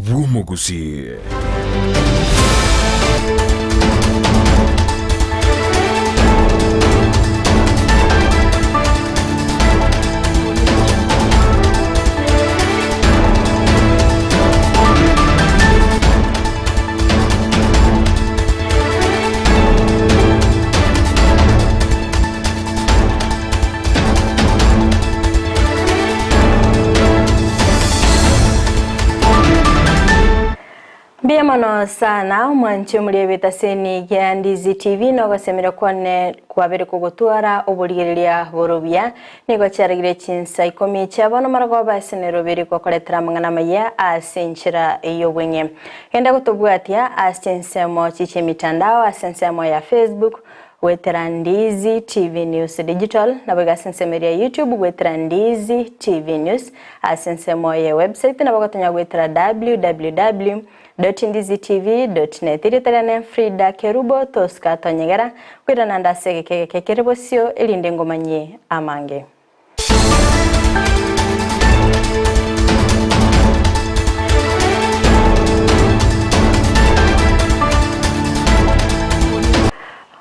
Bwomogusi. Mbiamono sana mwanche muri seni ya Ndizi TV nogosemera kwane kwabere kugotwara oborigereria borobia nigo kyaragire chinsa 10 cyabono maragoba senero biri kokoretera mangana maya asenchira eyo bwenye enda gutobwatia asensemo chiche mitandao asensemo ya Facebook wetera Ndizi TV News Digital na bwega sensemeria YouTube wetera Ndizi TV News asensemo ya website na bagotonya wetera www.ndizitv.net iritarane Frida Kerubo Tosca Tonyegera kwirana ndasege keke sio elinde ngomanye amange.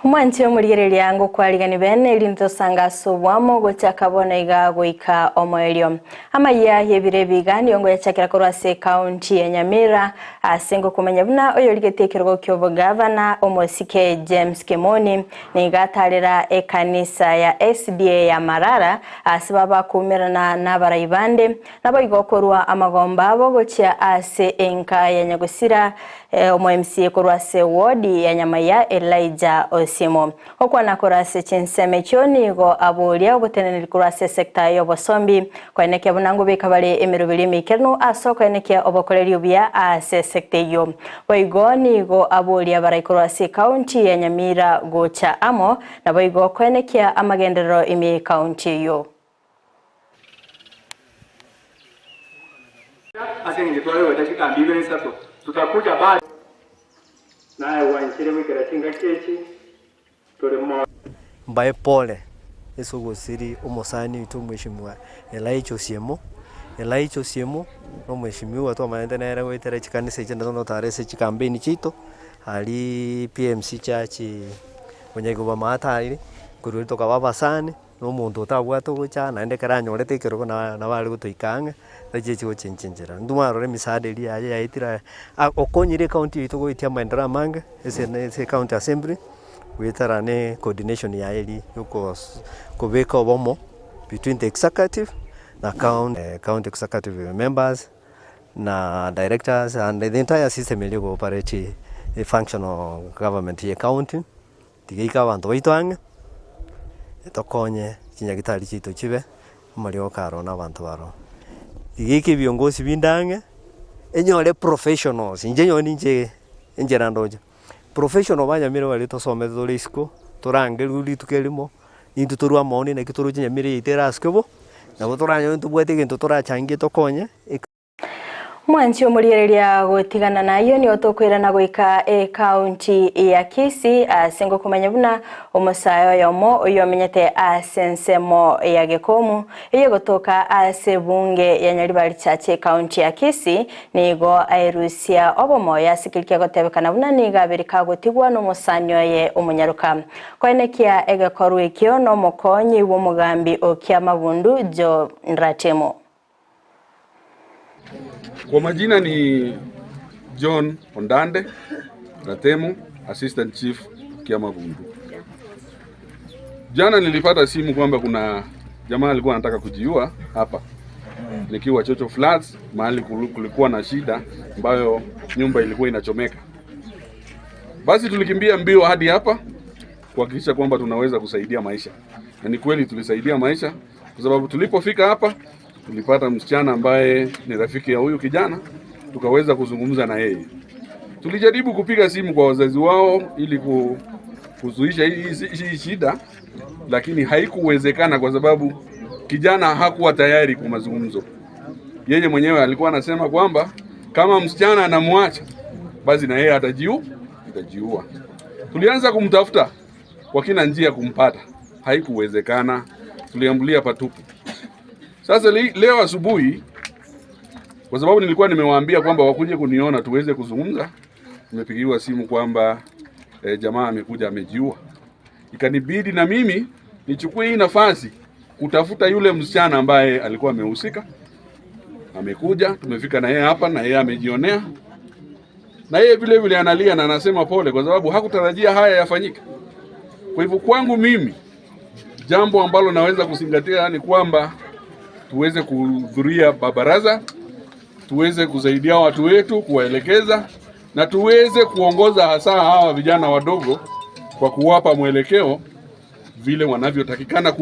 Mwanchi omurigereria ngo kwaligani bene elinto sanga sobwamo gochakabona iga goika omoelio amaya yebire bigani ongo yachakira korwa se county ya Nyamira asengo kumenya buna oyo ligetekerwa kyobo governor omosike James Kemoni nigatarira ekanisa ya SDA ya Marara asibaba kumerana n'abaraibande nabo igokorwa amagomba abo gochia ase enka ya Nyagusira omo MCA korwa se ward ya Nyamaya Elijah Osimo okwana korase chinseme chonigo abolia obuteneneri kurase sekta y'obosombi kwenekea bunango bikabale emirubiri mikerno aso kwenekea obokorerio bya ase sekta iyo boigo nigo abolia baraikorase county ya Nyamira gocha amo na boigo kwenekea amagenderero imi county iyo tutakuja baada naye wanchire wikira chinga chechi mbae pole esogosiri omosani witu mheshimiwa Elijah Osiemo. Elijah Osiemo no mheshimiwa twamanete nere gwetere chikanisa echi ndono tarese chikampeni chito ali PMC church onyego bamatarire kururi tokababasane no omonto otabwate ogocha naende ekero anyorete ekerogo na bare gotoika ang'e nachichi gochenchenchera ntumarore emisaada eria yaye yaetire okonyire ecounty yaito goetia amaendeleo amange ase ase county assembly wetara ne coordination ya eri yoko kobeka obomo between the executive na county executive members na directors and the entire system eri go operate a functional government ye county tigeika abanto baito ang'e tokonye chinyagitari chito chibe omori okaro na abanto baro tigeika ebiongozi binde ang'e enyore professionals inche nyoni inche enchera ndoche professional banyamire bari tosomete tore isiko torangerwe rituko erimo intwe torwa amaoni naki toroche nyamire yaito erasike bo nabo toranyore ntobwate egento torachangie tokonye. Mwanchi omurigereria gotigana nayo ni otokwirana goika e county ya Kisii asengo kumenya buna omusayo yomo oyo amenyete asensemo ya Gekomu iyo gotoka ase bunge ya Nyaribari Chache county ya Kisii nigo airusia obomoya asikirikia gotebekana buna niga abirika gotigwa n'omusanyo ye omunyaruka kwenekia egekoru ekio n'omukonyi w'omugambi okiamabundu Jo Nratemo. Kwa majina ni John Ondande Ratemo, Assistant Chief Kiamabundu. Jana nilipata simu kwamba kuna jamaa alikuwa anataka kujiua hapa nikiwa Chocho Flats, mahali kulikuwa na shida ambayo nyumba ilikuwa inachomeka. Basi tulikimbia mbio hadi hapa kuhakikisha kwamba tunaweza kusaidia maisha. Na ni kweli tulisaidia maisha kwa sababu tulipofika hapa tulipata msichana ambaye ni rafiki ya huyu kijana, tukaweza kuzungumza na yeye. Tulijaribu kupiga simu kwa wazazi wao ili kuzuisha hii shida, lakini haikuwezekana kwa sababu kijana hakuwa tayari kwa mazungumzo. Yeye mwenyewe alikuwa anasema kwamba kama msichana anamwacha basi na yeye atajiua. Tulianza kumtafuta kwa kila njia kumpata, haikuwezekana, tuliambulia patupu. Sasa leo asubuhi Kwa sababu nilikuwa nimewaambia kwamba wakuje kuniona tuweze kuzungumza, nimepigiwa simu kwamba jamaa amekuja amejiua. Ikanibidi na mimi nichukue hii nafasi kutafuta yule msichana ambaye alikuwa amehusika. Amekuja, tumefika na yeye hapa na yeye amejionea. Na yeye vile vile analia na anasema pole kwa sababu hakutarajia haya yafanyike. Kwa hivyo kwangu mimi jambo ambalo naweza kuzingatia ni kwamba tuweze kuhudhuria baraza, tuweze kusaidia watu wetu, kuwaelekeza na tuweze kuongoza hasa hawa vijana wadogo kwa kuwapa mwelekeo vile wanavyotakikana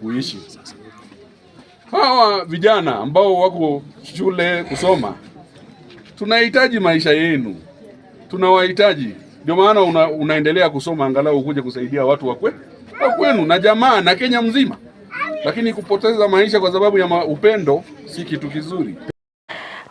kuishi. Hawa vijana ambao wako shule kusoma, tunahitaji maisha yenu, tunawahitaji. Ndio maana unaendelea kusoma angalau ukuje kusaidia watu wa kwenu na jamaa na Kenya mzima. Lakini kupoteza maisha kwa sababu ya upendo si kitu kizuri.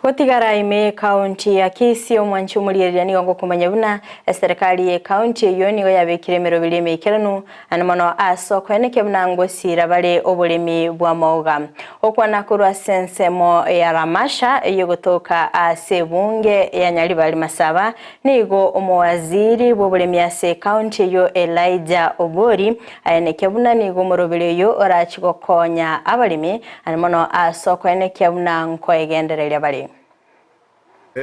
Gotigara ime kaunti ya Kisii omwanchi omorieria nigo ngokomanya buna serikali ye kaunti eyo nigo yabekire emeroberi emeikeranu ane mono ase okoeneke buna ngosira bare oboremi bwa mauga okwana korwa sensemo ya Ramasha eyo gotoka ase bunge ya Nyaribari Masaba nigo omowaziri bw'oboremi ase kaunti eyo Elijah Obori aeneke buna nigo omoroberi oyo orachi gokonya abaremi ane mono ase okoeneke buna nkoegendereria bare.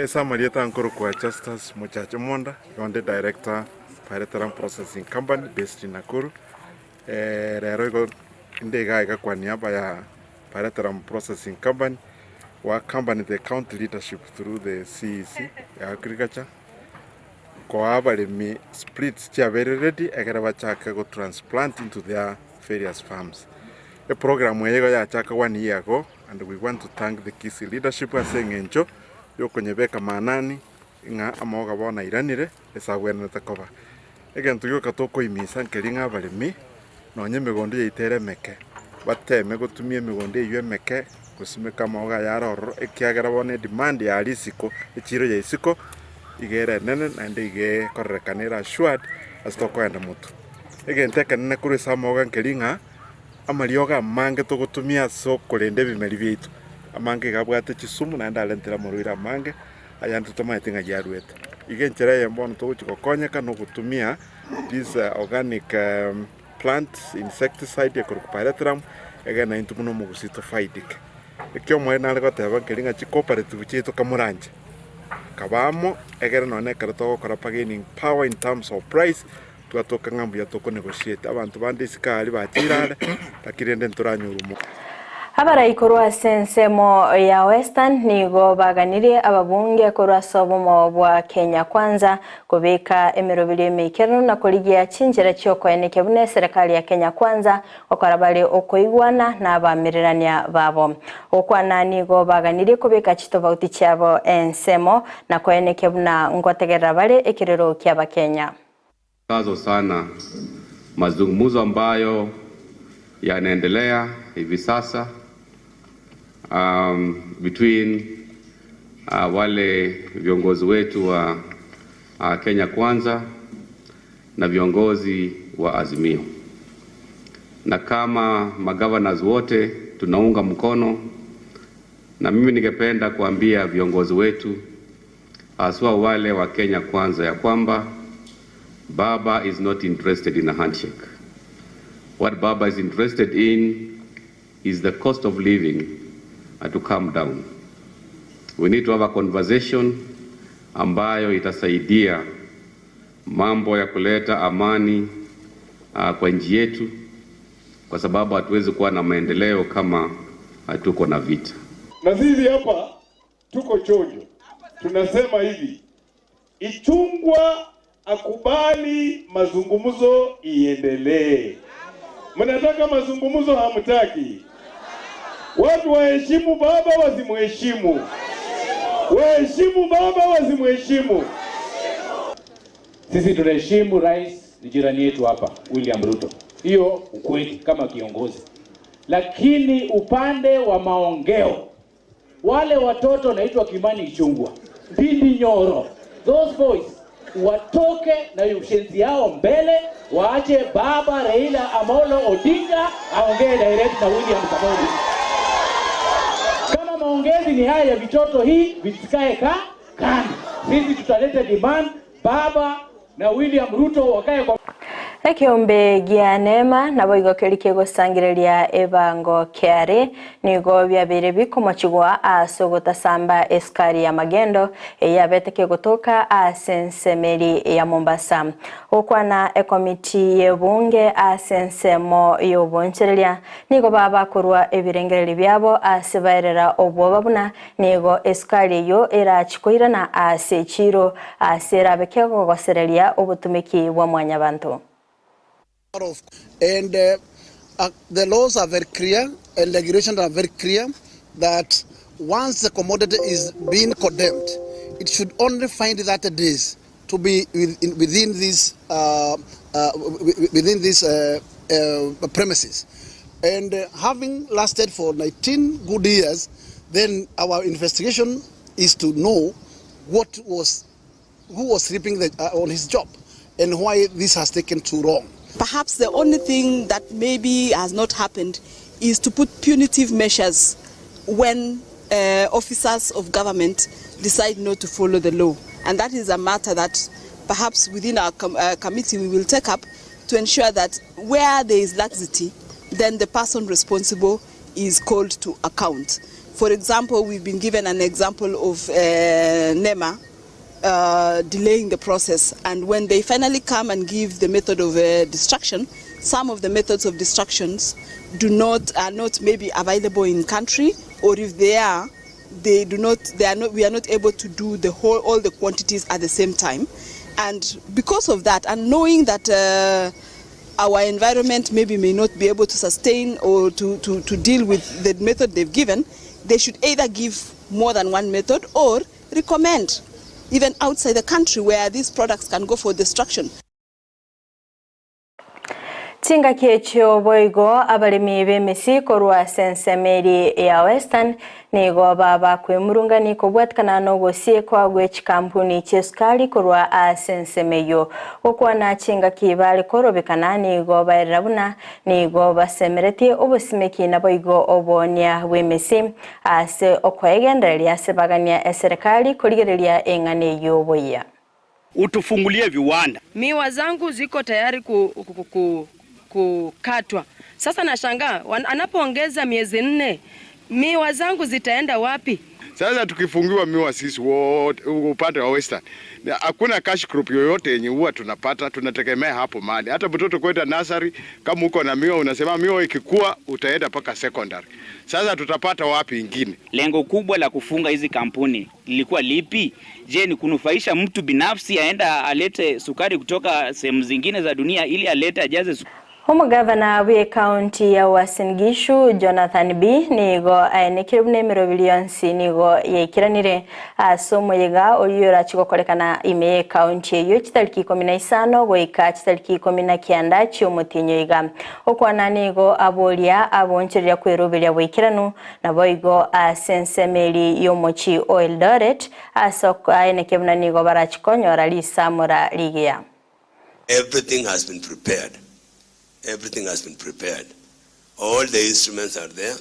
Samarieta Ankoro kwa Justus Muchacho Monda, the director Pyrethrum Processing Company based in Nakuru. Rero iko ndega ika kwa niaba ya Pyrethrum Processing Company wa company the county leadership through the CEC ya agriculture. Kwa abalimi splits cha very ready egera bachaka go transplant into their various farms. A program yego ya chaka 1 year ago, and we want to thank the Kisii leadership asengencho yokonyebeka manani nga amoga bona iranire esagwenete koba egento gioka tokoimisa nkeri ng'a abaremi nonye emigondo yaitere emeke bateme gotumia emigondo eywo emeke gosimeka amaoga yarororo ekiagera bona edemand ya risiko echiro ya isiko igere enene naende igekorerekana era assured ase tokoenda motu egento ekenene korwa ase amaoga nkeri ng'a amarioga amange togotumia ase okorenda ebimeri biaito amange gabwate chisumu naenda alentera morwira amange ayantu tomaete ng'a yaruete igenchera yembono togochikokonyeka nogotumia this organic plant insecticide ekorwa pyrethrum egena intu muno mogusito faidike ekio omwe nare goteba nkeri ng'a chicooperative chiaito kamoranje kabamo egere none ekero togokora bargaining power in terms of price twatoka ng'a mbuya tokonegotiate abantu bande isikari bachirare lakini ende ntoranyurumo. Abarai korwa sensemo ya Western nigo baganirie ababunge korwa sobomo bwa Kenya Kwanza kubika emerobiri emeikerano na korigia chinjera chiokoeneke buna serikali ya Kenya Kwanza okora bale okoigwana na abamirirania babo okwana nigo baganirie kubika chitofauti chiabo ensemo na koeneke buna ngotegerera bale ekirero kia Bakenya. Kazo sana mazungumzo ambayo yanaendelea hivi sasa between wale viongozi wetu wa Kenya Kwanza na viongozi wa Azimio, na kama magovernors wote tunaunga mkono, na mimi ningependa kuambia viongozi wetu haswa wale wa Kenya Kwanza ya kwamba Baba is not interested in a handshake. What Baba is interested in is the cost of living to come down. We need to have a conversation ambayo itasaidia mambo ya kuleta amani kwa nchi yetu, kwa sababu hatuwezi kuwa na maendeleo kama hatuko na vita. Na sisi hapa tuko chojo. Tunasema hivi, Ichungwa akubali mazungumzo iendelee. Mnataka mazungumzo, hamtaki? Watu waheshimu baba, wasimuheshimu. Waheshimu baba, wasimuheshimu. Sisi tunaheshimu rais, ni jirani yetu hapa William Ruto. Hiyo ukweli kama kiongozi. Lakini upande wa maongeo, wale watoto naitwa Kimani Ichungwa, Ndindi Nyoro, those boys watoke na ushenzi yao mbele, waache baba Raila Amolo Odinga aongee direct na William Samoei. Kama Maongezi ni haya ya vitoto hii visikae kando. Sisi tutaleta demand baba na William Ruto wakae kwa Ekiombe gia nema nabo igokeri kegosangireria ebango kiare nigo byabere bikomachigwa ase ogotasamba esukari ya magendo eyabete kegotoka ase ensemeri ya Mombasa. Okwana ekomiti yebunge ase ensemo y'obonchereria nigo babakorwa ebirengereri byabo ase baerera obwoba buna nigo esukari eyo erachikoirana ase echiro ase erabe kegogosereria obotumiki bwa mwanyabanto. And the laws are very clear and regulations are very clear that once the commodity is being condemned, it should only find 30 days to be within these premises. And having lasted for 19 good years, then our investigation is to know who was sleeping on his job and why this has taken too long. Perhaps the only thing that maybe has not happened is to put punitive measures when officers of government decide not to follow the law. And that is a matter that perhaps within our committee we will take up to ensure that where there is laxity, then the person responsible is called to account. For example, we've been given an example of NEMA delaying the process, and when they finally come and give the method of destruction, some of the methods of destructions are not maybe available in country, or if they are, we are not able to do all the quantities at the same time. And because of that, and knowing that our environment maybe may not be able to sustain or to deal with the method they've given, they should either give more than one method or recommend even outside the country where these products can go for destruction. Chinga kiecho boigo abalimi b'emisi korwa sensemeri ya Western nigo baba kwemurungani kobwatikana n'ogosiekwa gw'echikampuni ch'esukari korwa asensemeyo gokwana chinga kibale korobekana nigo baerera buna nigo basemeretie obosimeki naboigo obonia bw'emisi ase okwegendereria ase bagania eserikali korigereria eng'ane y'oboyia. Utufungulie viwanda. Miwa zangu ziko tayari kukatwa. Sasa nashangaa anapoongeza miezi 4 miwa zangu zitaenda wapi? Sasa tukifungiwa miwa sisi wote upande wa Western, hakuna cash crop yoyote yenye huwa tunapata, tunategemea hapo mali. Hata mtoto kwenda nursery kama uko na miwa unasema miwa ikikua utaenda paka secondary. Sasa tutapata wapi ingine? Lengo kubwa la kufunga hizi kampuni lilikuwa lipi? Je, ni kunufaisha mtu binafsi aenda alete sukari kutoka sehemu zingine za dunia ili alete ajaze sukari? Omugavana w'e county ya Uasin Gishu Jonathan B nigo aenekire buna emirobiri yonsi nigo yaikiranire ase omoyega oria orachigokorekana ime ye county eyo chitariki 15 goika chitariki 19 chiomotinyo iga okwana nigo aboria abonchereria kweroberia bwikiranu naboigo ase ensemeri y'omochi o Eldoret ase aeneke buna nigo barachikonyora risamora rigiya. Everything has been prepared. Everything has been prepared. All the instruments are there.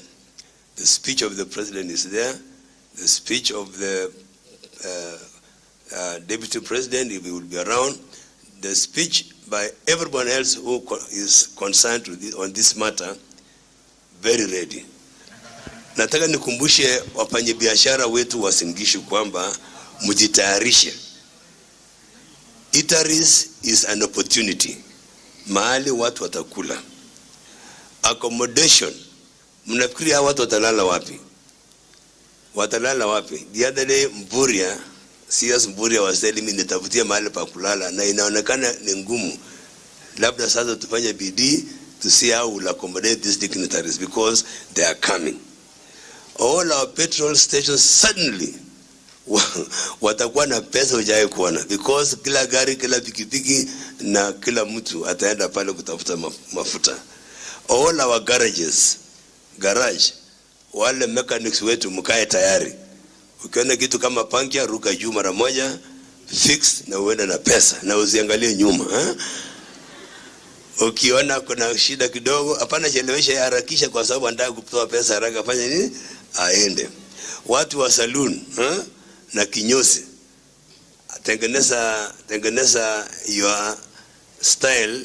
The speech of the president is there. The speech of the deputy president, if he will be around. The speech by everyone else who is concerned with this, on this matter, very ready. Nataka nikumbushe wafanyabiashara wetu wa Uasin Gishu kwamba mjitayarishe. Eateries is an opportunity. Mahali watu watakula. Accommodation, mnafikiri hawa watu watalala wapi? Watalala wapi? The other day Mburia, CS Mburia was telling me nitafutie mahali pa kulala na inaonekana ni ngumu. Labda sasa tufanye bidii to see how we'll accommodate these dignitaries because they are coming. All our petrol stations suddenly watakuwa na pesa hujawahi kuona because kila gari, kila pikipiki na kila mtu ataenda pale kutafuta mafuta. All our garages, garage, wale mechanics wetu mkae tayari. Ukiona kitu kama pankia ruka juu mara moja, fix na uende na pesa na usiangalie nyuma, eh? Ukiona kuna shida kidogo, hapana chelewesha, harakisha kwa sababu anataka kutoa pesa haraka, fanya nini? Aende. Watu wa saloon na kinyozi, tengeneza tengeneza your style.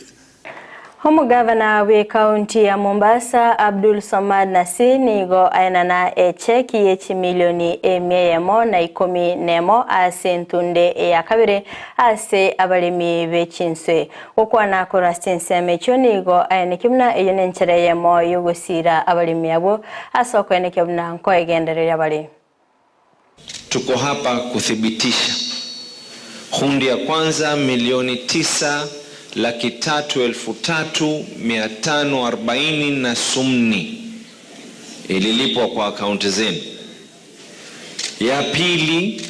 Omugavana we kaunti ya Mombasa Abdul Somad Nassir nigo aenana echeki yechimilioni 111 ase entunde eya kabere ase abalemi bechinswe gokwana korwa ensemo echio nigo aeneki buna eyo nenchera eyemo yogosira abalemi abo ase okoenekia buna nkoegendereria bari. Tuko hapa kuthibitisha hundi ya kwanza 9,003,540 na sumni ililipwa kwa akaunti zenu. Ya pili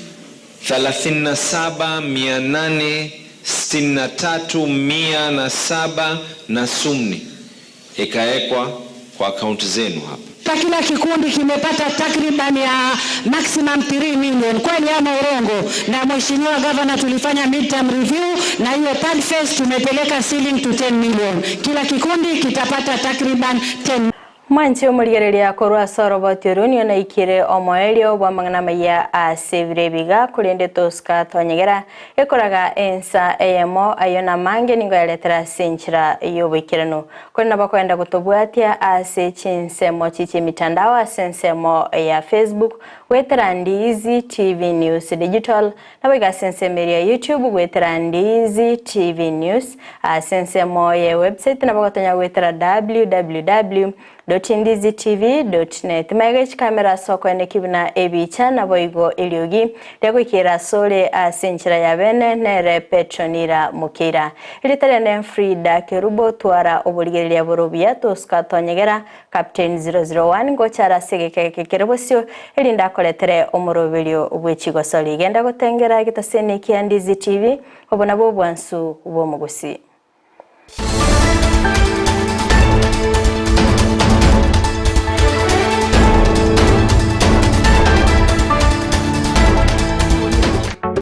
37,863,107 na sumni ikawekwa kwa akaunti zenu hapa. Kila kikundi kimepata takriban ya maximum 3 million. Kweli ama urongo? Na Mheshimiwa Governor, tulifanya midterm review na hiyo third phase tumepeleka ceiling to 10 million. Kila kikundi kitapata takriban 10. Mwanchi omorigereria korwa soroboti orunio na ikire omoerio bwa mang'ana maya ase birebiga kurende toska twanyegera ekoraga ensa eyemo ayo na mange ningo yaletera senchira yoboikerano kuri nabo kwenda gutobwatia ase chinsemo chichi mitandao ase ensemo ya Facebook gwetera Ndizi TV News Digital nabo igasensemeria YouTube gwetera Ndizi TV News ase ensemo ya website nabo gotonya gwetera www.ndizitv.net maega kamera soko ene kibuna ebicha nabo igo eliogi lyagwikira sole ase enchera ya bene nere Petronira Mukira ilitere ne Frida Kerubo twara oborigereria borobia toska tonyegera Captain 001 ngochara segeke kerebosio elinda koletere omoroberio bwechigosoli genda gotengera gitasene kia Ndizi TV obona bo bwansu bwo mugusi.